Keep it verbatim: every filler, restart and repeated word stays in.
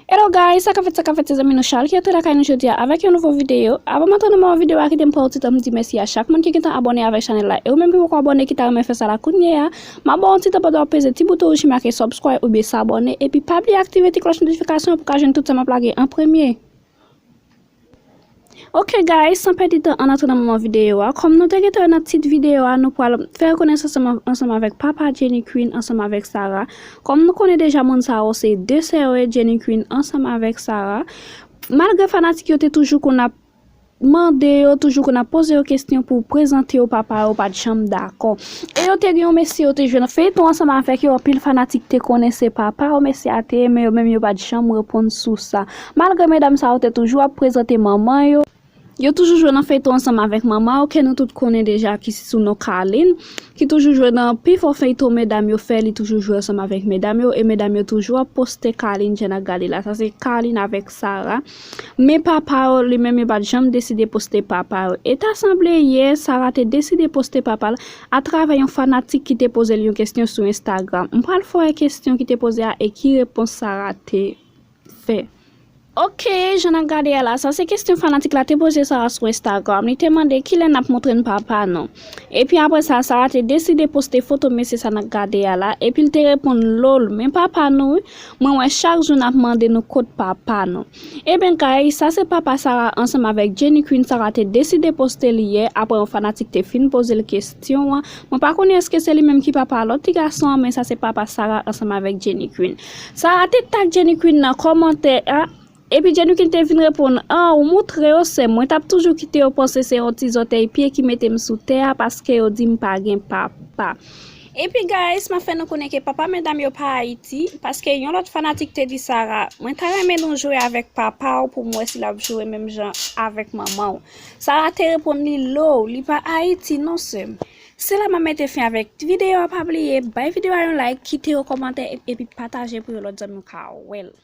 Hello guys, sa k ap fèt, sa k ap fèt, se zanmi nou Charles ki antre lakay nou jodi a avèk yon nouvo videyo. Avan m antre nan mòd videyo a, kite m pran yon ti tan m di mèsi a chak moun ki gentan abòne avèk chanèl la. E ou menm ki poko abòne, ki ta renmen fè sa la kounye a, m ap ba w yon ti tan pandan w ap peze ti bouton wouj ki make subscribe oubyen s'abonner. Epi pa bliye aktive ti klòch notifikasyon pou w ka jwenn tout sa m ap lage an premye. Ok guys, san pèdi tan, ann antre nan mòd videyo a. Kòm nou te gentan wè nan tit videyo a, nou pral fè konesans ansanm, ansanm avèk papa Jenny Queen ansanm avèk Sarah. Kòm nou konnen deja, moun sa yo se de sè yo ye, Jenny Queen ansanm avèk Sarah. Malgre fanatik yo te toujou konn ap mande yo, toujou konn ap poze yo kesyon pou prezante yo papa yo, pa t janm dakò. E yo te gen yon mesye yo te jwe nan feyton ansanm avèk yo, anpil fanatik te konnen se papa yo mesye a te ye, men yo menm yo pa t janm reponn sou sa. Malgre medam sa yo te toujou ap prezante manman yo, yo toujou jwe nan feyton ansanm avèk manman yo, ke nou tout konnen deja ki sou non Carline, ki toujou jwe nan pifò feyton medam yo fè, li toujou jwe ansanm avèk medam yo, e medam yo toujou ap poste Carline, jan n ap gade la. Sa se Carline avèk Sarah. Men papa yo, li menm, yo pa t janm deside poste papa yo. E ta sanble yè, Sarah te deside poste papa l atravè yon fanatik ki te poze l yon kesyon sou Instagram. M pral fè w wè kesyon ki te poze a e ki repons Sarah te fè. Ok, jan n ap gade a la, sa se kesyon fanatik la te poze Sarah sou Instagram. Li te mande kilè n ap montre n papa nou. Epi apre sa, Sarah te deside poste foto mesye sa n ap gade a la, epi l te reponn, lol, men papa nou wi, mwen wè chak jou n ap mande nou kot papa nou. Ebyen guys, sa se papa Sarah ansanm avèk Jenny Queen. Sarah te deside poste li yè, apre yon fanatik te fin poze l kesyon an. Mwen pa konnen èske se li menm ki papa lòt ti gason an, men sa se papa Sarah ansanm avèk Jenny Queen. Sarah te tag Jenny Queen nan kòmantè a, epi Jenny Queen te vin reponn, an, ou moutre yo sè m, mwen t ap toujou kite yo panse se yon ti zòtèy pye ki mete m sou tè a paske yo di m pa gen papa. Epi guys, m ap fè nou konnen ke papa medam yo pa Ayiti, paske yon lòt fanatik te di Sarah, mwen ta renmen nou jwe avèk papa w pou m wè si l ap jwe menm jan avèk manman w. Sarah te reponn li, lo, li pa Ayiti non sè m. Se la m ap mete fen avèk videyo a, pa bliye bay videyo a yon like, kite yon kòmantè epi pataje pou yon lòt zanmi w ka wè l.